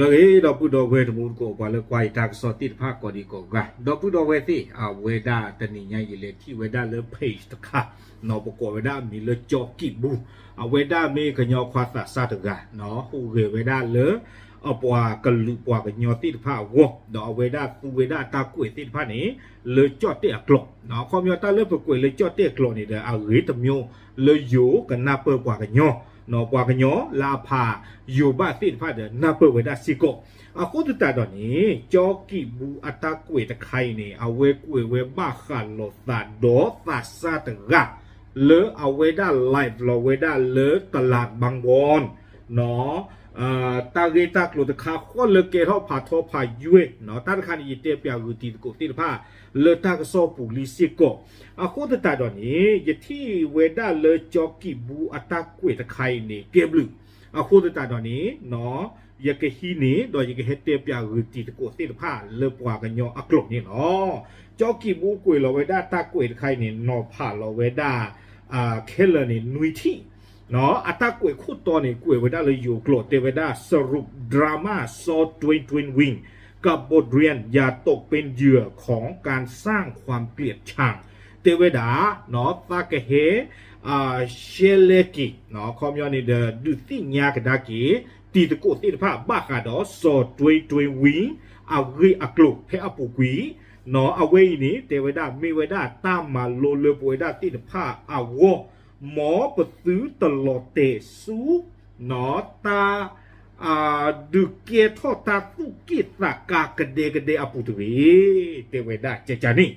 လၢအဂ့ၤ ဒီပုၢ်ဒီဝဲၢ်တံၤသကိး ပှၤလၢကွၢ်ယတၢ်ကစီၣ်သ့ၣ်တဖၣ်ကိးဒံးကိးဂၤ, ဒီပုၢ်ဒီဝဲၢ်သ့ၣ် အဝဲဒၣ်တနံၤညါအံၤ ယလဲၤထံၣ်ဝဲဒၣ်လၢ page တခါ, ပကိးဝဲဒၣ်အမံၤလၢကၠီကံးဘူ, အဝဲဒၣ်မ့ၢ်ကညီခွါသးစၢ်တဂၤ, ဟူးဂဲၤဝဲဒၣ်လၢ အပှၤကလုာ်ပှၤကညီသ့ၣ်တဖၣ်အဂီၢ်, ဒီးအဝဲဒၣ်သူဝဲဒၣ်အတၢ်ကွဲးသ့ၣ်တဖၣ်န့ၣ် လၢကၠီၣ်တဲၣ်အကျိာ်, အခီပညီတၢ်လၢပကွဲးလၢကၠီၣ်တဲၣ်အကျိာ်န့ၣ်ဒီး အဂ့ၤတမံၤလၢယိၤကနၢ်ပၢၢ်ပှၤကညီ, ပှၤကညီလၢအဖးယိၤဘၣ်သ့ၣ်တဖၣ်ဒီး နၢ်ပၢၢ်ဝဲဒၣ်စ့ၢ်ကီး. အဃိသတးဒီးန့ၣ် ကၠီကံးဘူအတၢ်ကွဲးတခါအံၤန့ၣ် အဝဲကွဲးဝဲဘၣ်ဃးလိာ်သးဒီးသးစၢ်တဂၤ လၢအဝဲဒၣ် live လီၤဝဲဒၣ်လၢတလးဘၣ်ဘီၣ် တၢ်ဂ့ၢ်တၢ်ကျိၤတခါဃီလၢကဲထီၣ်ဖးထီဖးယွဲၢ်, တၢ်တခါန့ၣ် ယတဲပၠးဂုာ်တံၤသကိးသ့ၣ်တဖၣ် လၢတၢ်ကစီၣ်ပူၤလံစ့ၢ်ကီး. အဃိသတးဒီးန့ၣ် ယထံၣ်ဝဲဒၣ်လၢကၠီကံးဘူအတၢ်ကွဲးတခါအံၤန့ၣ် ကဲဘျုး, အဃိသတးဒီးန့ၣ် ယကဟံးန့ၢ် ဒီးယကဟဲတဲပၠးဂုာ်တံၤသကိးသ့ၣ်တဖၣ်လၢပှၤကညီအကျိာ်န့ၣ်လီၤ. ကၠီကံးဘူကွဲးလီၤဝဲဒၣ်တၢ်ကွဲးတခါအံၤန့ၣ် နီၤဖးလီၤဝဲဒၣ် ခဲလၢာ်န့ၣ် နွံထံၣ်, အတၢ်ကွဲးခိၣ်တီန့ၣ် ကွဲးဝဲဒၣ်လၢယိၤကျိာ် တဲဝဲဒၣ် สรุปดราม่า ซอ ทเวนตี้ทเวนตี้ Cambodian อย่าตกเป็นเหยื่อของการสร้างความเกลียดชัง တဲဝဲဒၣ် သးကဟဲ ရှဲလဲက့ၤ အခီပညီန့ၣ်ဒီး ဒုးသ့ၣ်ညါကဒါက့ၤ တံၤသကိးသ့ၣ်တဖၣ် ဘၣ်ဃးဒီး စီၤတွ့တွ့ဝံ အဂ့ၢ်အကျိၤဖဲအပူၤကွံာ်, အဝဲအံၤန့ၣ် တဲဝဲဒၣ် မ့ၢ်ဝဲဒၣ်တၢ်မၤလိလၢပဝဲဒၣ်သ့ၣ်တဖၣ်အဂီၢ်, မ်ပသုတလီၤတဲာ်ဆူ တၢ် ဒုးကဲထီၣ်တၢ်သူၣ်က့ၣ်သးကါကဒဲကဒဲအပူၤတဂ့ၤ, တဲဝဲဒၣ်ကကန့ၣ်,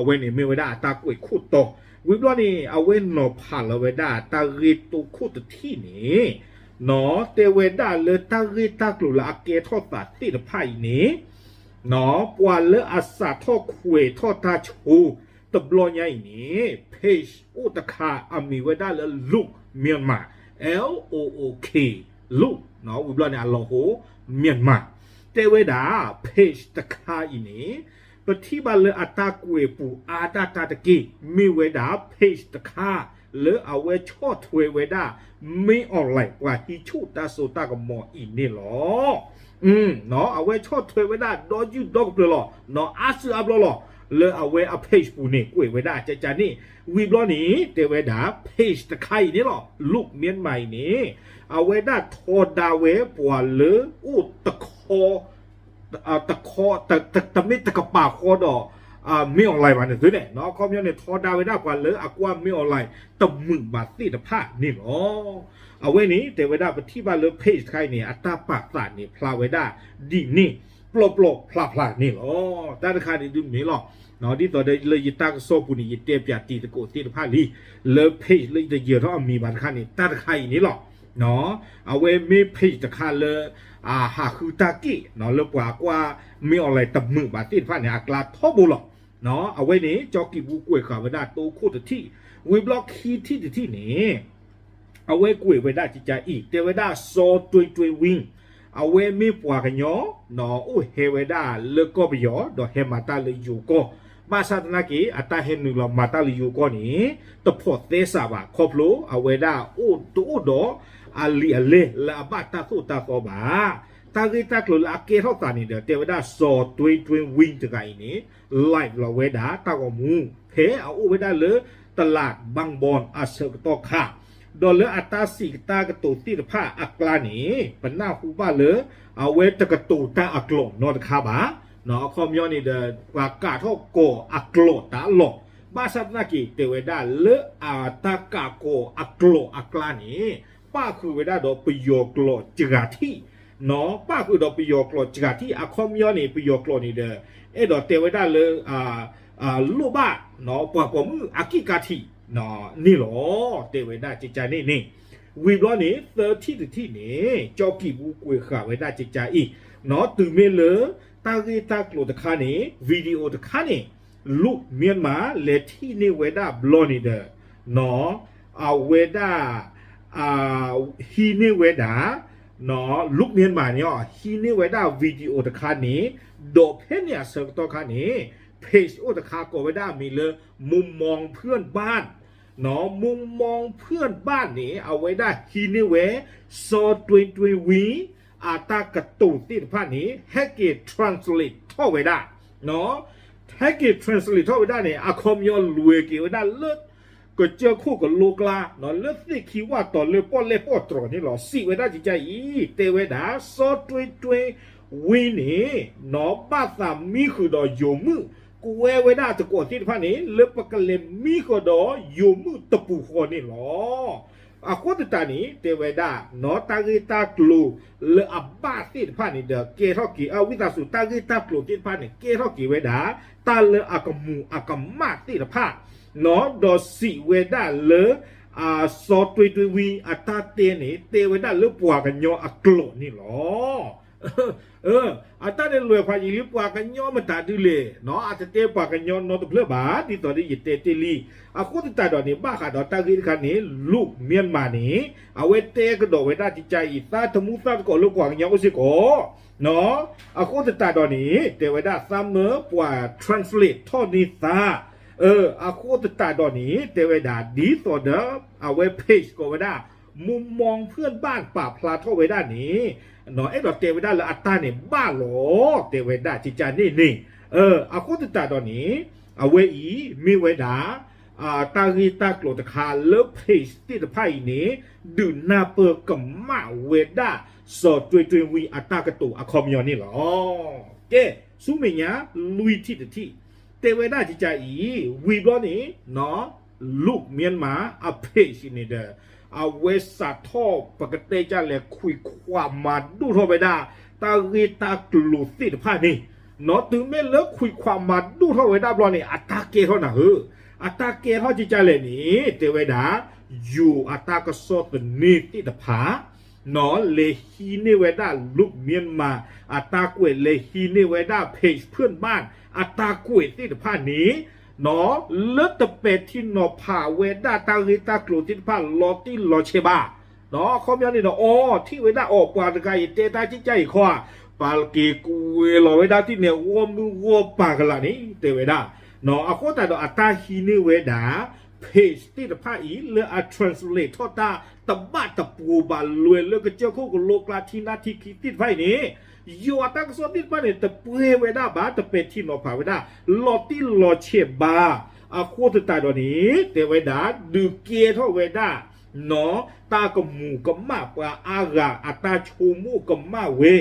အဝဲန့ၣ်မ့ၢ်ဝဲဒၣ်အတၢ်ကွဲးခိၣ်တီ, ဝံၤဘျီန့ၣ် အဝဲနီၤဖးလီၤဝဲဒၣ်တၢ်ဂ့ၢ်တိခိၣ်တထံၣ်န့ၣ်, တဲဝဲဒၣ်လၢတၢ်ဂ့ၢ်တၢ်ကျိၤလၢအကဲထီၣ်သးသ့ၣ်တဖၣ်အံၤန့ၣ် ပှၤလၢအစးထီၣ်ခွဲးထီၣ်တၢ်ဆိ တဘျီညါအံၤန့ၣ် page အိၣ်တခါ အမံၤဝဲဒၣ်လၢ Look Myanmar, L O O K, Look, ဝံၤဘျီန့ၣ် အလီၤဟိ Myanmar, တဲဝဲဒၣ် page တခါအံၤန့ၣ် ပထံၣ်ဘၣ်လၢအတၢ်ကွဲးပူၤအါဒၣ်တၢ်တက့ၢ် မ့ၢ်ဝဲဒၣ် page တခါ လၢအဝဲဆီၣ်ထွဲဝဲဒၣ် မင်းအောင်လှိုင် ပှၤဟံးဆူၣ်တၢ်စိတၢ်ကမီၤအံၤန့ၣ်လီၤ. အဝဲဆီၣ်ထွဲဝဲဒၣ်ဒီယုၢ်ဒီကပျၢၤလီၤ, အါစုအါဘျီလီၤ, လၢအဝဲအ page ပူၤန့ၣ် ကွဲးဝဲဒၣ်ကကန့ၣ်, ဝံၤဘျီန့ၣ် တဲဝဲဒၣ် page တခါအံၤန့ၣ်လီၤ, Look Myanmar အံၤန့ၣ် အဝဲဒၣ်ထီဒါဝဲပှၤလၢအိၣ်တခီ တခီ တမ့ၢ်တကပၤဃီဒီး မင်းအောင်လှိုင် ဘၣ်န့ၣ်သုန့ၣ်, အခီပညီန့ၣ် ထီဒါဝဲဒၣ်ပှၤလၢအကွၢ် မင်းအောင်လှိုင် တမုာ်ဘၣ်သ့ၣ်တဖၣ်န့ၣ်လီၤ. အဝဲန့ၣ် တဲဝဲဒၣ်ပထံၣ်ဘၣ်လၢ page တခါအံၤန့ၣ် အတၢ်ပာ်သးန့ၣ်ဖျါဝဲဒၣ်ဒ်န့ၣ် ပျီပျီဖျါဖျါန့ၣ်လီၤ. တၢ်တခါန့ၣ်ဒုးမ့ၢ်လီၤ. ဒ်သိးဒီးလၢယတၢ်ကစီၣ်ပူၤန့ၣ် ယတဲပၠးတံၤသကိးသ့ၣ်တဖၣ်လံ လၢ page လၢယတယၢၤထီၣ်အမံၤဘၣ်တခါန့ၣ် တၢ်တခါအံၤန့ၣ်လီၤ. အဝဲမ့ၢ် page တခါလၢ အဟးဃုတၢ်က့ၣ် လၢပှၤကွၢ် မင်းအောင်လှိုင် တမုာ်ဘၣ်သ့ၣ်တဖၣ်န့ၣ် အကျါထီဘိလီၤ. အဝဲန့ၣ် ကၠီကံးဘူကွဲးဃာ်ဝဲဒၣ်တိခိၣ်တထံၣ်, ဝံၤဘျီခံထံၣ်တထံၣ်န့ၣ် အဝဲကွဲးဝဲဒၣ်ကကအံၤ တဲဝဲဒၣ် စီၤတွ့တွ့ဝံ အဝဲမ့ၢ်ပှၤကညီ အိၣ်ဟဲဝဲဒၣ်လၢကီၢ်ပယီၤ ဒီးဟဲမၤတၢ်လၢယိၤကီၢ်, ဘၣ်ဆၣ်သနာ်က့ အတၢ်ဟဲနုာ်လီၤမၤတၢ်လၢယိၤကီၢ်န့ၣ် တဖိးသဲစးဘၣ် ခီဖျိအဝဲဒၣ်အိၣ်တအိၣ်ဒီး အလံာ်အလဲၢ်လၢအဘၣ်တၢ်သိၣ်တၢ်သီဘၣ်. တၢ်ဂ့ၢ်တၢ်ကျိၤလၢအကဲထီၣ်သးန့ၣ်ဒီး တဲဝဲဒၣ် စီၤတွ့တွ့ဝံတဂၤအံၤန့ၣ် live လီၤဝဲဒၣ်တၢ်ဂီၤမူ ဖဲအအိၣ်ဝဲဒၣ်လၢ တလးဘၣ်ဘီၣ်အဆၢကတီၢ်ခါ, ဒီးလၢအတၢ်စံးတၢ်ကတိၤသ့ၣ်တဖၣ်အကျါန့ၣ် ပနၢ်ဟူဘၣ်လၢ အဝဲတကတိၤတၢ်အကျိာ်နီတခါဘၣ်. အခီပညီန့ၣ်ဒီး ပှၤကးထီၣ်ကိးအကျိာ်တၢ်လီၢ်, ဘၣ်ဆၣ်သနာ်က့ တဲဝဲဒၣ်လၢအတၢ်ကးကိးအကျိာ်အကျါန့ၣ် ပၣ်ဃုာ်ဝဲဒၣ်ဒီးပယီၤကျိာ်စှၤထံၣ်, ပၣ်ဃုာ်ဒီးပယီၤကျိာ်စှၤထံၣ် အခီပညီန့ၣ် ပယီၤကျိာ်န့ၣ်ဒီး အဲၣ်ဒိးတဲဝဲဒၣ်လၢ လိၣ်ဘၣ် ပှၤပိာ်မုၣ်အကံၢ်ကါထံး န့ၣ်လီၤ. တဲဝဲဒၣ်ကကန့ၣ်န့ၣ်, ဝံၤဘျီန့ၣ် သၢထံၣ်တထံၣ်န့ၣ် ကၠီကံးဘူကွဲးဃာ်ဝဲဒၣ်ကကအံၤ, တုၤမ့ၢ်လၢ တၢ်ဂ့ၢ်တၢ်ကျိၤတခါန့ၣ် video တခါန့ၣ် Look Myanmar လဲၤထံၣ်န့ၢ်ဝဲဒၣ်ဘျီန့ၣ်ဒီး အဝဲဒၣ် ဟံးန့ၢ်ဝဲဒၣ် Look Myanmar န့ၣ် ဟံးန့ၢ်ဝဲဒၣ် video တခါန့ၣ်, ဒီးဖဲန့ၣ်အဆၢကတီၢ်ခါန့ၣ် page အိၣ်တခါကိးဝဲဒၣ်အမံၤလၢ มุมมองเพื่อนบ้าน, มุมมองเพื่อนบ้าน န့ၣ် အဝဲဒၣ်ဟံးန့ၢ်ဝဲ စီၤတွ့တွ့ဝံ အတၢ်ကတိၤသ့ၣ်တဖၣ်န့ၣ် ဟဲက့ၤ translate ထီၣ်ဝဲဒၣ်, ဟဲက့ၤ translate ထီၣ်ဝဲဒၣ်န့ၣ် အခီပညီလဲၤက့ၤဝဲဒၣ်လၢ ကစၢၢ်ခိၣ်ကလိကျါ လၢသ့ၣ်ခံဝၣ်တီၤလၢပီၣ်လဲၣ်ပီၣ်တြီၤန့ၣ်လီၤ. စံးဝဲဒၣ်ကကါအံၤ တဲဝဲဒၣ် စီၤတွ့တွ့ဝံန့ၣ် ဘၣ်သးမံဃုာ်ဒီးယိၤမုၣ် ကွဲဝဲဒၣ်သကိးသ့ၣ်တဖၣ်န့ၣ် လၢပကလဲၤမံဃုာ်ဒီးယိၤမုၣ်တပူၤဃီန့ၣ်လီၤ. အဃိသတးန့ၣ် တဲဝဲဒၣ် တၢ်ဂ့ၢ်တၢ်ကျိၤလၢအဘၣ်သ့ၣ်တဖၣ်န့ၣ်ဒီး ကဲထီၣ်က့ၤ အဝံသးစူၤ တၢ်ဂ့ၢ်တၢ်ကျိၤသ့ၣ်တဖၣ်န့ၣ် ကဲထီၣ်က့ၤဝဲဒၣ် တၢ်လၢအကမူၤအကမၣ်သ့ၣ်တဖၣ် ဒီးစံးဝဲဒၣ်လၢ အစီၤတွ့တွ့ဝံအတၢ်တဲန့ၣ် တဲဝဲဒၣ်လၢပှၤကညီအကျိာ်န့ၣ်လီၤ. အတၢ်န့ၣ်လဲၤဖးယံာ်လံ ပှၤကညီမတၤဒုလဲၣ်, အတတဲပှၤကညီနီတဖျၢၣ်ဘၣ်, ဒ်သိးဒီးယတဲတ့ၢ်လံ. အဃိသတးဒီးန့ၣ် ဘၣ်ဃးဒီးတၢ်ဂ့ၢ်တခါန့ၣ် Luke Myanmar န့ၣ် အဝဲတဲကဒီးဝဲဒၣ်ကကါအံၤ သးသမူသးသကိးလၢပှၤကညီအိၣ်စ့ၢ်ကီး အဃိသတးဒီးန့ၣ် တဲဝဲဒၣ်သးမၢပှၤ translate ထီၣ်န့ၢ်သး, အဃိသတးဒီးန့ၣ် တဲဝဲဒၣ် ဒ်သိးဒီး အဝဲ page ကိးဝဲဒၣ် มุมมองเพื่อนบ้าน ပာ်ဖျါထီၣ်ဝဲဒၣ်န့ၣ် အဲၣ်ဒိးတဲဝဲဒၣ်လၢအတၢ်န့ၣ်ဘၣ်လီၤ တဲဝဲဒၣ်ကကါန့ၣ်န့ၣ်, အဃိသတးဒီးန့ၣ် အဝဲအံၤမ့ၢ်ဝဲဒၣ် တၢ်ဂ့ၢ်တၢ်ကျိၤတခါလၢ page သ့ၣ်တဖၣ်အံၤန့ၣ် ဒုးနၢ်ပၢၢ်ကမၣ်ဝဲဒၣ် စီၤတွ့တွ့ဝံအတၢ်ကတိၤအခီပညီန့ၣ်လီၤ. ကဲ ဆူမဲာ်ညါ လွံၢ်ထံၣ်တထံၣ် တဲဝဲဒၣ်ကကါအံၤ ဝံၤဘျီန့ၣ် Luke Myanmar အ page န့ၣ်ဒီး အဝဲစးထီၣ် ပကတဲကလဲၣ် ခွံခွးမၤဒိၣ်ထီၣ်ဝဲဒၣ် တၢ်ဂ့ၢ်တၢ်ကျိၤသ့ၣ်တဖၣ်န့ၣ်, တုၤမ့ၢ်လၢခွံခွးမၤဒိၣ်ထီၣ်ဝဲဒၣ်ဘျီန့ၣ် အတၢ်ကဲထီၣ်နၤဧၢ, အတၢ်ကဲထီၣ်ကကါလဲၣ်န့ၣ် တဲဝဲဒၣ် ယိၤအတၢ်ကစီၣ်သန့သ့ၣ်တဖၣ် လဲၤဟံးန့ၢ်ဝဲဒၣ် Luke Myanmar အတၢ်ကွဲး လဲၤဟံးန့ၢ်ဝဲဒၣ် page ဖၢၣ်ဘၣ် အတၢ်ကွဲးသ့ၣ်တဖၣ်န့ၣ် လၢတပဲာ်ထံနီၤဖးဝဲဒၣ်တၢ်ဂ့ၢ်တၢ်ကျိၤသ့ၣ်တဖၣ်လီၤတံၢ်လီၤဆဲးဘၣ်, အခီပညီန့ၣ်ဒီး အီ ထံၣ်ဝဲဒၣ်အီၤ ပှၤတဂၤအံၤတဲတၢ်ကကါအံၤခီဧါ, ပာ်က့ၤကွဲးလီၤဝဲဒၣ်တံၢ်န့ၣ် ဂီၢ်မုၢ်ဂီၢ်ပၤကလာ်န့ၣ် တဲဝဲဒၣ်, အဃိသတးဒီးအတၢ်ဟံးန့ၢ်ဝဲဒၣ် page သ့ၣ်တဖၣ်အံၤ လၢအ translate ထီၣ်တၢ်တဘၣ်တပှိၤဘၣ် လဲၤလၢကစၢၢ်ခိၣ်ကလိကျါထံနါထံခံသ့ၣ်တဖၣ်အံၤန့ၣ် ယိၤအတၢ်ကစီၣ်သ့ၣ်တဖၣ်န့ၣ် တပှဲၤဝဲဒၣ်ဘၣ် တပဲာ်ထံနီၤဖးဝဲဒၣ် လီၤတံၢ်လီၤဆဲးဘၣ်, အဃိသတးဒီးန့ၣ် တဲဝဲဒၣ် ဒုးကဲထီၣ်ဝဲဒၣ် တၢ်ကမူၤကမၣ်ပှၤအါဂၤအတၢ်ဆိကမိၣ်ကမၣ်ဝဲ,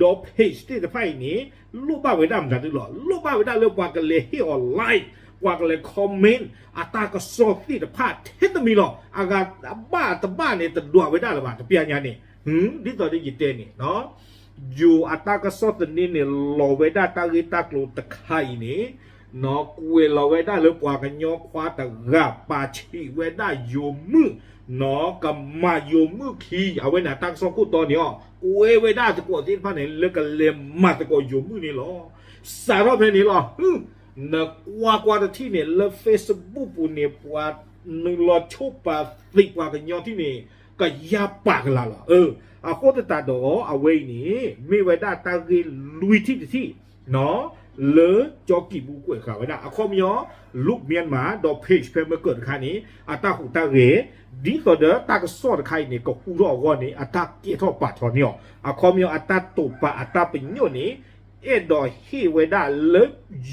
ဒီး page သ့ၣ်တဖၣ်အံၤန့ၣ် လိၣ်ဘၣ်ဝဲဒၣ်မတၤဒုလီၤ, လိၣ်ဘၣ်ဝဲဒၣ်လၢပှၤကလဲၤဟ့ၣ်အီၤ like, ပှၤကလဲၤ comment အတၢ်ကစီၣ်သ့ၣ်တဖၣ်ထဲတမံၤလီၤ. အဂၤအဘၣ်တဘၣ်န့ၣ် တဒွးဝဲဒၣ်လၢၤဘၣ် တပျၢ်ညါန့ၣ်, ဒ်သိးဒီးယတဲန့ၣ် ယိၤအတၢ်ကစီၣ်သန့န့ၣ် လီၤဝဲဒၣ်တၢ်ဂ့ၢ်တၢ်ကျိၤတခါအံၤန့ၣ် ကွဲးလီၤဝဲဒၣ်လၢပှၤကညီခွါတဂၤ ပာ်ဆံးဝဲဒၣ်ယိၤမုၣ်, ကမၤယိၤမုၣ်ခံ အဝဲန့ၣ်အတၢ်ကစီၣ်ခိၣ်တီန့ၣ်အီၤ ကွဲဝဲဒၣ်သကိးသ့ၣ်တဖၣ်န့ၣ် လၢကလဲၤမၤသကိးယိၤမုၣ်န့ၣ်လီၤ. စးထီၣ်ဖဲန့ၣ်လီၤ. နကွၢ်ကွၢ်တထံၣ်န့ၣ် လၢ Facebook ပူၤန့ၣ် ပှၤနုာ်လီၤဆိပာ်သံးပှၤကညီထံၣ်န့ၣ် ကယၤပာ်ကလာ်လီၤ. အဃိသတးဒီးအဝဲအံၤန့ၣ် မ့ၢ်ဝဲဒၣ်တၢ်ဂ့ၢ်လွံၢ်ထံၣ်တထံၣ် လၢကၠီကံးပူၤကွဲးဃာ်ဝဲဒၣ် အခီပညီ Luke Myanmar ဒီး page ဖဲမ့ၢ်ကၢၣ်တခါန့ၣ် အတၢ်ဟူးတၢ်ဂဲၤ ဒ်သိးဒီးတၢ်ကစီၣ်တခါအံၤန့ၣ် ကဟူထီၣ်အဂီၢ်န့ၣ် အတၢ်ကဲထီၣ်ပာ်ထီၣ်န့ၢ်အီၤ အခီပညီအတၢ်တိာ်ပာ်အတၢ်ပညိၣ်န့ၣ် အဲၣ်ဒိးဟ့ၣ်ဝဲဒၣ်လၢ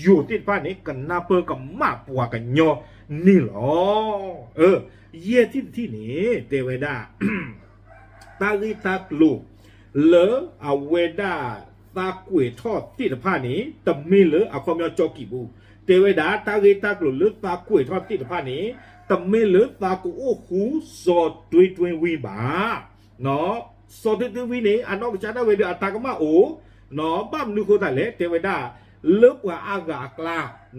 ယိၤသ့ၣ်တဖၣ်န့ၣ် ကနၢ်ပၢၢ်ကမၣ်ပှၤကညီန့ၣ်လီၤ. ယဲၢ်ထံၣ်တထံၣ်န့ၣ် တဲဝဲဒၣ် တၢ်ဂ့ၢ်တၢ်ကျိၤ လၢအဝဲဒၣ်သးကွဲးထီၣ်သ့ၣ်တဖၣ်န့ၣ် တမ့ၢ်လၢအခီပညီကၠီကံးပူၤ, တဲဝဲဒၣ်တၢ်ဂ့ၢ်တၢ်ကျိၤလၢသးကွဲးထီၣ်သ့ၣ်တဖၣ်န့ၣ် တမ့ၢ်လၢသးကအိၣ်ဃူ စီၤတွ့တွ့ဝံဘၣ်. စီၤတွ့တွ့ဝံန့ၣ် အနီၢ်ကစၢ်ဒၣ်ဝဲဒီးအတၢ်ကမၣ်အိၣ်, ဘၣ်မနုၤဃိသတးလဲၣ် တဲဝဲဒၣ် လၢပှၤအါဂၤအကျါ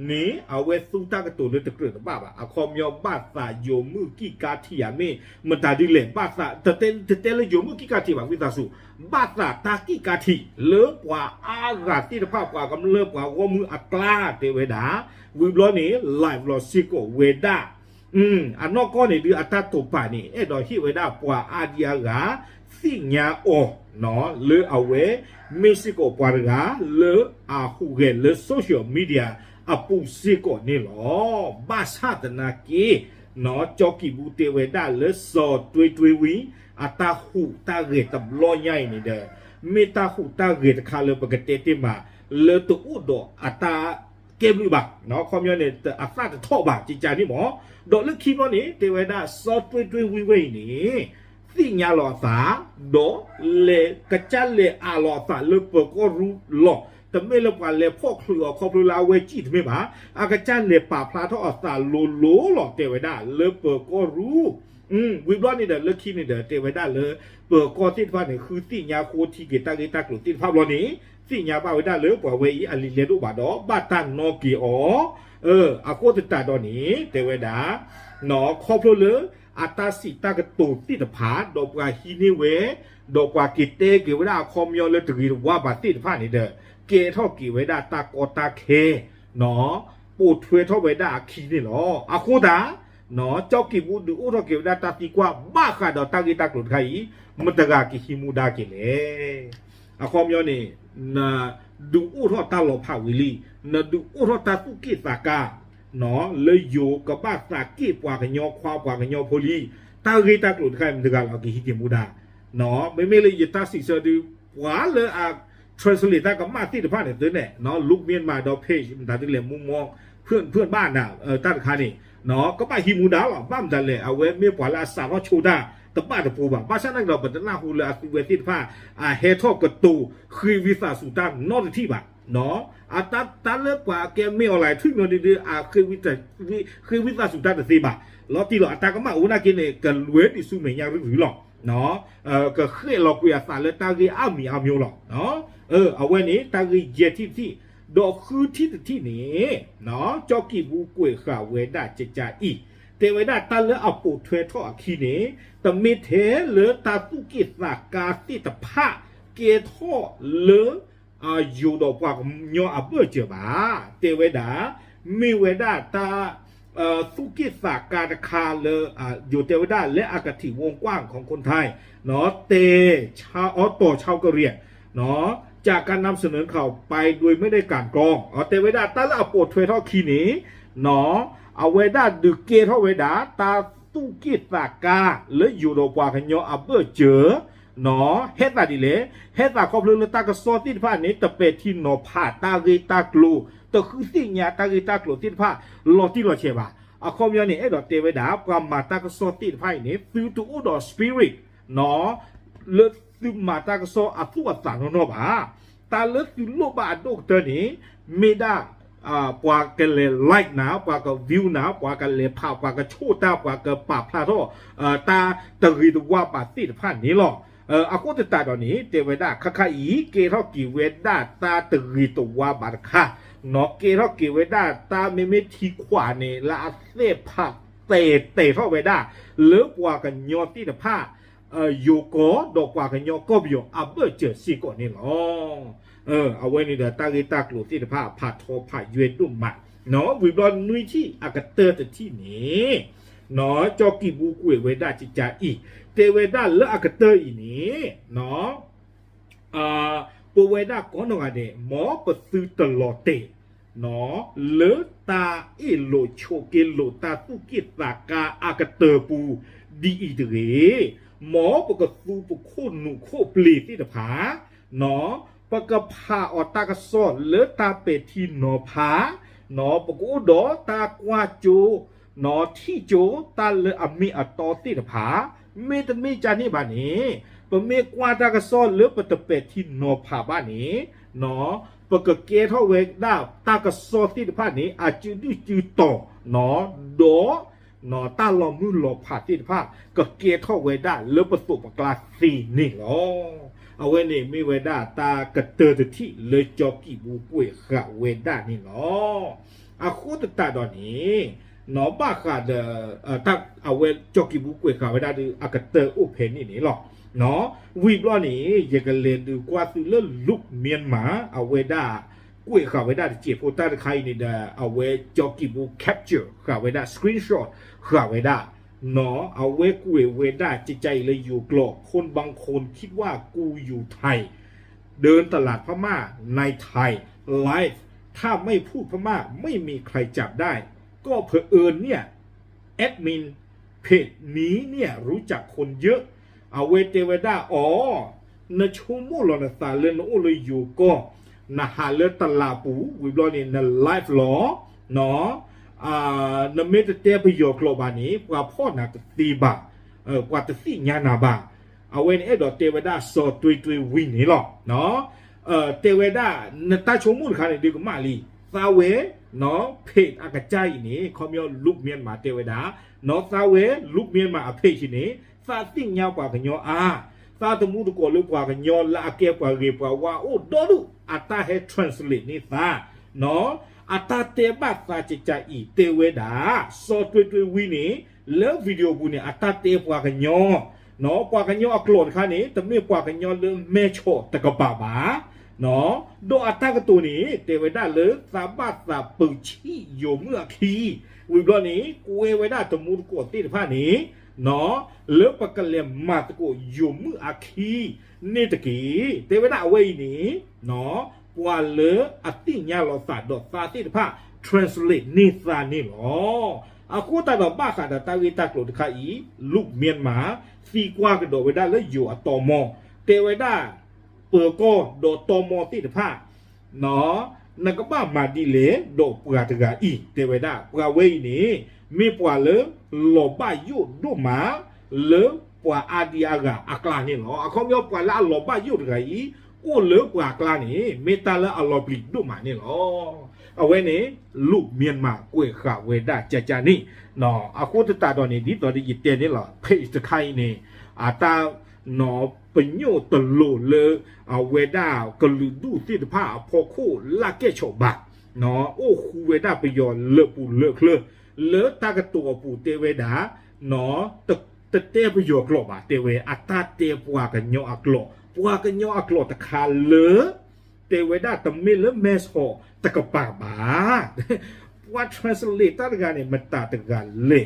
န့ၣ် အဝဲသူတၢ်ကတိၤလၢတကြၢးတဘၣ်ဘၣ်. အခီပညီဘၣ်သးယိၤမုၣ်ကံၣ်ကါထံးဧါ မ့ၢ်မတၤဒ်လဲၣ် ဘၣ်သး တတဲလၢယိၤမုၣ်ကံၣ်ကါထံးဘၣ် ဝံသးစူၤ, ဘၣ်သးတၢ်ကံၣ်ကါထံး လၢပှၤအါဂၤသ့ၣ်တဖၣ် ပှၤကမျၢၢ်ပှၤဂီၢ်မုၢ်အကျါ တဲဝဲဒၣ်, ဝံၤဘျီန့ၣ် live လီၤစ့ၢ်ကီးဝဲဒၣ် အနီၢ်ကီၢ်န့ၣ်ဒုးအတၢ်တိာ်ပာ်န့ၣ် အဲၣ်ဒိးဟ့ၣ်ဝဲဒၣ်ပှၤအါဒံအါဂၤ သ့ၣ်ညါအီၤ လၢအဝဲ မ့ၢ်စ့ၢ်ကီးပှၤတဂၤ လၢအဟူးဂဲၤလၢ social media အပူၤစ့ၢ်ကီးန့ၣ်လီၤ. ဘၣ်ဆၣ်သနာ်က့ ကၠီကံးပူၤတဲဝဲဒၣ်လၢစီၤတွ့တွ့ဝံ အတၢ်ဟူးတၢ်ဂဲၤတဘျီညါအံၤန့ၣ်ဒီး မ့ၢ်တၢ်ဟူးတၢ်ဂဲၤတခါလၢပကတဲတ့ၢ်မး လၢတအိၣ်ဒီးအတၢ်ကဲဘျုးဘၣ်, အခီပညီန့ၣ် အသၣ်တထီၣ်ဘၣ် ကကန့ၣ်မး. ဒီးလၢခံဘျီန့ၣ် တဲဝဲဒၣ် စီၤတွ့တွ့ဝံဝဲအံၤန့ၣ် သ့ၣ်ညါလီၤအသး, ဒီးလဲၤကစၢ်လဲၤအးလီၤအသးလၢပၢၤကီၢ်ရူၢ်လီၤ. တမ့ၢ်လၢပှၤလဲၤဖီၣ်ချုးအီၤခီဖျိလၢအဝဲစံၣ်တမ့ၢ်ဘၣ်, အကစၢ်လဲၤပာ်ဖျါထီၣ်အသးလိၤလိၤလီၤ တဲဝဲဒၣ်လၢပၢၤကီၢ်ရူၢ် ဝံၤဘျီန့ၣ်ဒီး လၢခံန့ၣ်ဒီး တဲဝဲဒၣ်လၢ ပၢၤကီၢ်သ့ၣ်တဖၣ်န့ၣ် ဃုသ့ၣ်ညါဃိထံက့ၤတၢ်ဂ့ၢ်တၢ်ကျိၤသ့ၣ်တဖၣ်ဘျီန့ၣ် သ့ၣ်ညါဘၣ်ဝဲဒၣ်လၢပှၤဝဲအံၤအလံာ်လဲၢ်ဒိၣ်ဘၣ်ဒီး ဘၣ်တၢ်နီၣ်က့ၤအီၤ. အဃိသတးဒီးန့ၣ် တဲဝဲဒၣ် ခီဖျိလၢ အတၢ်စံးတၢ်ကတိၤသ့ၣ်တဖၣ် ဒီးပှၤဟံးန့ၢ်ဝဲ ဒီးပှၤက့ၤတဲက့ၤဝဲဒၣ်အခီပညီလၢတဂ့ၤတဝါဘၣ်သ့ၣ်တဖၣ်န့ၣ်ဒီး ကဲထီၣ်က့ၤဝဲဒၣ်တၢ်ကီတၢ်ခဲ ပိာ်ထွဲထီၣ်ဝဲဒၣ်အခံန့ၣ်လီၤ. အဃိသတး ကၠီၣ်ကံာ်ပူၤဒုးအိၣ်ထီၣ်က့ၤဝဲဒၣ်တၢ်သံကွၢ်ဘၣ်ဃးဒီးတၢ်ဂ့ၢ်တၢ်ကျိၤတခါအံၤ မတဂၤကဟံးမူဒါက့ၤလဲၣ်. အခီပညီန့ၣ် နဒုးအိၣ်ထီၣ်တၢ်လီၤဖးဝံၤလံ, နဒုးအိၣ်ထီၣ်တၢ်သူၣ်က့ၣ်သးကါ လၢယိၤကဘၣ်သးက့ၣ်ပှၤကညီခွါပှၤကညီဖိလံ, တၢ်ဂ့ၢ်တၢ်ကျိၤတခါအံၤ မတဂၤလီၤကဟံးက့ၤမူဒါ မ့မ့ၢ်လၢယတၢ်စံးဆၢဒုး ပှၤလၢအ translate တၢ်ကမၣ်သ့ၣ်တဖၣ်န့ၣ် သုန့ၣ် Luke Myanmar ဒီး page မတၤဒ်လဲၣ် မူမီ ဖုၣ်ဘၣ်နၤ တၢ်တခါန့ၣ် ကဘၣ်ဟံးမူဒါလီၤ. ဘၣ်မတၤလဲၣ် အဝဲမ့ၢ်ပှၤလၢအစးထီၣ်ဆိတၢ်တဘၣ်တပူၤဘၣ်. ဘၣ်ဆၣ်သနာ်က့ဒီး ပတနၢ်ဟူလၢအသုဝဲသ့ၣ်တဖၣ် အဟဲထီၣ်ကတိၤဃ့ဝံသးစူၤတၢ်နီတထံၣ်ဘၣ်. အတၢ်တၢ်လၢပှၤအကဲမ့ၢ်အီၤလၢ ထွံၣ်မီၤဒုဒု အဃ့ဝံသးစူၤတၢ်တသ့ဘၣ်. လီၤတံၢ်လီၤ အတၢ်ကမၣ်အိၣ်နာ်က့န့ၣ် ကလွဲဒံးဆူမဲာ်ညါရုၢ်ရုၢ်လီၤ. ကဃဲးလီၤကွံာ်အသးလၢတၢ်ဂ့ၢ်အါမံၤအါမံၤလီၤ. အဝဲန့ၣ် တၢ်ဂ့ၢ်ယဲၢ်ထံၣ်တထံၣ်, ဒီးဃုထံၣ်တထံၣ်န့ၣ် ကၠီၣ်ကံာ်ပူၤကွဲးဃာ်ဝဲဒၣ်ကကါအံၤ, တဲဝဲဒၣ်တၢ်လၢအပိာ်ထွဲထီၣ်အခံန့ၣ် တမ့ၢ်ထဲလၢတၢ်သူၣ်က့ၣ်သးကါသ့ၣ်တဖၣ် ကဲထီၣ်လၢ ယိၤဒီးပှၤကညီအဘၢၣ်စၢၤဘၣ်. တဲဝဲဒၣ် မ့ၢ်ဝဲဒၣ်တၢ် သူၣ်က့ၣ်သးကါတခါလၢ ယိၤတဲဝဲဒၣ် และอคติวงกว้างของคนไทย တဲ อ.ต.ชาวกะเหรี่ยง จากการนำเสนอข่าวไปโดยไม่ได้กลั่นกรอง တဲဝဲဒၣ် တၢ်လၢအပိာ်ထွဲထီၣ်ခံန့ၣ် အဝဲဒၣ်ဒုးကဲထီၣ်ဝဲဒၣ် တၢ်သူၣ်က့ၣ်သးကါလၢယိၤဒီးပှၤကညီအဘၢၣ်စၢၤ ဟဲသးဒ်လဲၣ်, ဟဲသးခီဖျိလၢတၢ်ကစီၣ်သ့ၣ်တဖၣ်န့ၣ် တပဲာ်ထံနီၤဖးတၢ်ဂ့ၢ်တၢ်ကျိၤ, တဃုသ့ၣ်ညါတၢ်ဂ့ၢ်တၢ်ကျိၤသ့ၣ်တဖၣ် လီၤတံၢ်လီၤဆဲးဘၣ်. အခီပညီန့ၣ် အဲၣ်ဒိးတဲဝဲဒၣ် ပှၤမၤတၢ်ကစီၣ်သ့ၣ်တဖၣ်အံၤန့ၣ် သုတအိၣ်ဒီး spirit လၢသုမၤတၢ်ကစီၣ်အသူၣ်အသးနီၢ်နီၢ်ဘၣ်. တၢ်လၢသုလိၣ်ဘၣ်အဒိၣ်ကတၢၢ်န့ၣ် မ့ၢ်ဒၣ် ပှၤကလဲၤ like နၤ, ပှၤက view နၤ, ပှၤကလဲၤဖး, ပှၤကဆိၣ်တၢ်, ပှၤကပာ်ဖျါထီၣ် တၢ်တဂ့ၤတဝါဘၣ်သ့ၣ်တဖၣ်န့ၣ်လီၤ. အဃိသတးဒီးန့ၣ် တဲဝဲဒၣ် ခါခါအံၤ ကဲထီၣ်က့ၤဝဲဒၣ်တၢ်တဂ့ၤတဝါဘၣ်တခါ, နီၢ်ကဲထီၣ်က့ၤဝဲဒၣ်တၢ်မ့မ့ၢ်ထံခွးန့ၣ် လၢအသ့ၣ်ဖးတဲာ်တဲာ်ထီၣ်ဝဲဒၣ် လၢပှၤကညီသ့ၣ်တဖၣ် ယိၤကီၢ်ဒီးပှၤကညီကီၢ်ပယီၤအဘၢၣ်စၢၤစ့ၢ်ကီးန့ၣ်လီၤ. အဝဲန့ၣ်ဒီး တၢ်ဂ့ၢ်တၢ်ကျိၤသ့ၣ်တဖၣ်ဖးထီဖးယွဲဒိၣ်မး, ဝံၤဘျီနွံထံၣ်အကတၢၢ်တထံၣ်န့ၣ် ကၠီၣ်ကံာ်ပူၤကွဲးဝဲဒၣ်ကကါအံၤ, တဲဝဲဒၣ်လၢအကတၢၢ်အံၤန့ၣ် ပဝဲဒၣ်ကိးနီၢ်ဂၤဒဲး မ်ပသုတလီၤတဲာ် လၢတၢ်အ့ၣ်လိာ်ဆိးက့လိာ်တၢ်သူၣ်က့ၣ်သးကါအကတၢၢ်ပူၤ ဒ်အံၤတဂ့ၤ, မ်ပကသူပခိၣ်နူာ်ခိၣ်ပျ့ၤသ့ၣ်တဖၣ် ပကဖးအီၤတၢ်ကစီၣ်လၢတၢ်ပဲာ်ထံနီၤဖး, ပကအိၣ်ဒီးတၢ်ကွၢ်ကၠိ ထံၣ်ကၠိ တၢ်လၢအမ့ၢ်အတီသ့ၣ်တဖၣ်, မ့တမ့ၢ်ကန့ၣ်ဘၣ်န့ၣ် ပမ့ၢ်ကွၢ်တၢ်ကစီၣ်လၢပတပဲာ်ထံနီၤဖးဘၣ်န့ၣ် ပကကဲထီၣ်ဝဲဒၣ်တၢ်ကစီၣ်သ့ၣ်တဖၣ်န့ၣ် အစုဒုၣ်စုတီၤ ဒီး တၢ်လီၤမုၢ်လီၤဖးသ့ၣ်တဖၣ် ကကဲထီၣ်ဝဲဒၣ်လၢပသိးပကျါသ့န့ၣ်လီၤ. အဝဲန့ၣ်မ့ၢ်ဝဲဒၣ်တၢ်ကတၢၢ်တထံၣ်လၢကၠီၣ်ကံာ်ပူၤကွဲးဃာ်ဝဲဒၣ်န့ၣ်လီၤ. အဃိသတးဒီးန့ၣ် ဘၣ်ဃးဒီး အဝဲကၠီၣ်ကံာ်ပူၤကွဲးဃာ်ဝဲဒၣ်ဒီး အကတၢၢ်အိၣ်ဖဲန့ၣ်န့ၣ်လီၤ. ဝံၤဘျီန့ၣ် ယကလဲၤဒုးကွၢ်သုလၢ Look Myanmar အဝဲဒၣ် ကွဲးဃာ်ဝဲဒၣ်တစဲးဖိတၢ်တခါအံၤန့ၣ်ဒီး အဝဲကၠီၣ်ကံာ်ပူၤ capture ဃာ်ဝဲဒၣ် screenshot ဃာ်ဝဲဒၣ် အဝဲကွဲးဝဲဒၣ်ကကါအံၤလၢယိၤကျိာ် คนบางคนคิดว่ากูอยู่ไทย เดินตลาดพม่าในไทย ไลฟ์ ถ้าไม่พูดพม่าไม่มีใครจับได้ ก็เผอิญเนี่ย แอดมินเพจนี้เนี่ยรู้จักคนเยอะ အဝဲတဲဝဲဒၣ်အီၤ နဆိကမိၣ်လီၤနသးလၢနအိၣ်လၢယိၤကီၢ်, နဟးလၢတလးပူၤ ဝံၤဘျီန့ၣ် န live လီၤ, နမ့ၢ်တတဲပယီၤကျိာ်ဘၣ်န့ၣ် ပှၤဖီၣ်နၤတသ့ဘၣ်, ပှၤတသ့ၣ်ညါနၤဘၣ်. အဝဲန့ၣ်အဲၣ်ဒိးတဲဝဲဒၣ်စီၤတွ့တွ့ဝံန့ၣ်လီၤ. တဲဝဲဒၣ် နတၢ်ဆိကမိၣ်တခါန့ၣ်ဒုးကမၣ်လံ, သးဝဲ page အကစၢ်အံၤန့ၣ် ခီပညီ Luke Myanmar တဲဝဲဒၣ်, သးဝဲ Luke Myanmar အ page န့ၣ် သးသ့ၣ်ညါပှၤကညီအါ, သးသမူသကိးလၢပှၤကညီလၢအကဲပှၤဂ့ၤပှၤဝါအိၣ်ဒီဒူၣ် အတၢ်ဟဲ translate န့ၢ်သး, အတၢ်တဲဘၣ်သးကကၢ်အံၤတဲဝဲဒၣ်, စီၤတွ့တွ့ဝံန့ၣ် လၢ video ပူၤန့ၣ် အတၢ်တဲပှၤကညီ, ပှၤကညီအကျိာ်တခါန့ၣ် တမ့ၢ်ပှၤကညီလၢမဲဆီးတကပၤဘၣ် ဒီးအတၢ်ကတိၤန့ၣ် တဲဝဲဒၣ်လၢသးဘၣ်သးပၢဆံၣ်ယိၤမုၣ်အခံ, ဝံၤဘျီန့ၣ် ကွဲဝဲဒၣ်သမူသကိးသ့ၣ်တဖၣ်န့ၣ် လၢပကလဲၤမၤသကိးယိၤမုၣ်အခံန့ၣ်တက့ၢ်. တဲဝဲဒၣ်အဝဲအံၤန့ၣ် ပှၤလၢအသ့ၣ်ညါလီၤသးဒီးသးသ့ၣ်တဖၣ် translate န့ၢ်သးန့ၣ်လီၤ. အဃိသတးဒီးဘၣ်ဃးဒီးတၢ်ဂ့ၢ်တၢ်ကျိၤတခါအံၤ Luke Myanmar သံကွၢ်ကဒီးဝဲဒၣ်လၢယိၤအတီမီၢ်, တဲဝဲဒၣ် ပၢၤကီၢ်ဒီးတီမီၢ်သ့ၣ်တဖၣ် နကဘၣ်မၤဒ်လဲၣ်ဒီးပှၤတဂၤအံၤ တဲဝဲဒၣ် ပှၤဝဲအံၤန့ၣ် မ့ၢ်ပှၤလၢလီၤဘၣ်ယိၣ်ဒိၣ်မး လၢပှၤအါဒံအါဂၤအကျါန့ၣ်လီၤ. အခီပညီပှၤလၢအလီၤဘၣ်ယိၣ်တဂၤအံၤ အိၣ်လၢပှၤအကျါန့ၣ် မ့ၢ်တၢ်လၢအလီၤပျံၤဒိၣ်မးန့ၣ်လီၤ. အဝဲန့ၣ် Luke Myanmar ကွဲးဃာ်ဝဲဒၣ်ကကန့ၣ်, အဃိသတးဒီးန့ၣ် ဒ်သိးဒီးယတဲန့ၣ်လီၤ page တခါအံၤန့ၣ် အတၢ် ပညိၣ်တလိၤလၢ အဝဲဒၣ်ကလုာ်ဒူၣ်သ့ၣ်တဖၣ်အဖီခိၣ်လၢကဲၣ်ဆိးဘၣ်, အိၣ်ဃူဝဲဒၣ်ပယီၤလၢပူၤလၢချၢ, လၢတၢ်ကတိၤအပူၤတဲဝဲဒၣ် တတဲပယီၤကျိာ်ဘၣ် တဲဝဲ အတၢ်တဲပှၤကညီအကျိာ်, ပှၤကညီအကျိာ်တခါလၢ တဲဝဲဒၣ်တမ့ၢ်လၢမဲဆီးတကပၤဘၣ် ပှၤ translate တၢ်တဂၤန့ၣ် မတၤတဂၤလဲၣ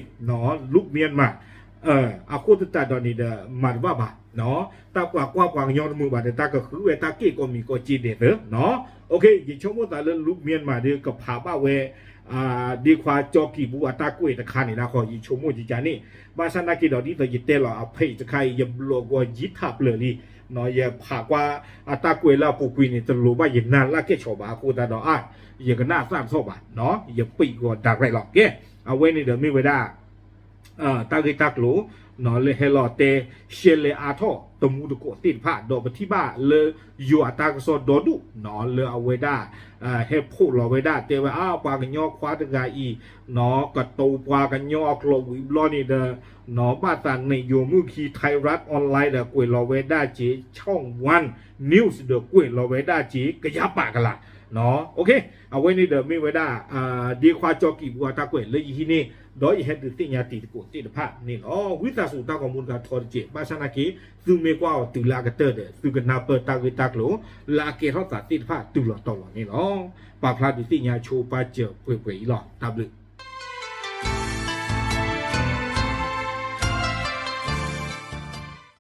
်, Luke Myanmar, အဃိသတးဒီးန့ၣ်ဒီး မၤတဘၣ်ဘၣ်, တၢ်ပှၤကွၢ်ပှၤကညီတမုာ်ဘၣ်ဒီး တၢ်ကဃုဝဲတၢ်က့ၣ်ကိးမံၤကိးက့ဒဲးသၢ, ယဆိကမိၣ်သးလၢ Luke Myanmar ဒီးကဖးဘၣ်ဝဲ ဒ့ခွါကၠီကံၤပူအတၢ်ကွဲးတခါန့ၣ်ဒၣ်ဃီ ယဆိကမိၣ်ကကန့ၣ်, ဘၣ်ဆၣ်နာ်က့ဒီး ဒ်သိးယတဲလီၤအ page တခါအံၤ ယဘျီၣ်ဂီၤယံၤထးပျၢၤလံ, ယဖးကွၢ်အတၢ်ကွဲးလၢအပူၤကွံာ်န့ၣ် တလိၤဘၣ်ယနၢ်လၢကဲၣ်ဆိးဘၣ် အဃိသတးဒီး ယကနၣ်အသၣ်တထီၣ်ဘၣ်, ယပံးဂီၤ direct လီၤ. ကဲ, အဝဲန့ၣ်ဒီးမ့ၢ်ဝဲဒၣ် တၢ်ဂ့ၢ်တၢ်ကျိၤ လၢဟဲလီၤတဲ ရှဲလဲအါထီၣ်သမူသကိးသ့ၣ်တဖၣ် ဒီးပထံၣ်ဘၣ်လၢ ယိၤအတၢ်ကစီၣ်ဒီဒူၣ် လၢအဝဲဒၣ် ဟဲဖှိၣ်လီၤဝဲဒၣ် တဲဝဲ အါ ပှၤကညီခွါတဂၤအံၤ ကတိၤပှၤကညီအကျိာ်ဝံၤဘျီန့ၣ်ဒီး ဘၣ်သးန့ၣ်ယိၤမုၣ်ခံ Thairath Online ဒီးကွဲးလီၤဝဲဒၣ်က့ၤ Channel One News ဒီးကွဲးလီၤဝဲဒၣ်က့ၤ ကယၤပာ်ကလၤ အဝဲန့ၣ်ဒီးမ့ၢ်ဝဲဒၣ် ဒ့ခွါကၠီကံၤပူအတၢ်ကွဲးလၢယဟံးန့ၢ် ဒီးယဟဲဒုးသ့ၣ်ညါတံၤသကိးသ့ၣ်တဖၣ်န့ၣ်လီၤ. ဝံသးစူၤတၢ်ဂီၤမူတဂၤထီတက့ၢ် ဘၣ်ဆၣ်နာ်က့ သုမ့ၢ်ကွၢ်အီၤတုၤလၢအကတၢၢ်ဒီး သုကနၢ်ပၢၢ်တၢ်ဂ့ၢ်တၢ်ကျိၤ လၢအကဲထီၣ်သးသ့ၣ်တဖၣ်တုၤလီၤတီၤလီၤန့ၣ်လီၤ. ပာ်ဖျါဒုးသ့ၣ်ညါဆိပာ်စၢၤပှဲၤပှဲၤအံၤလီၤ. တၢ်ဘျုး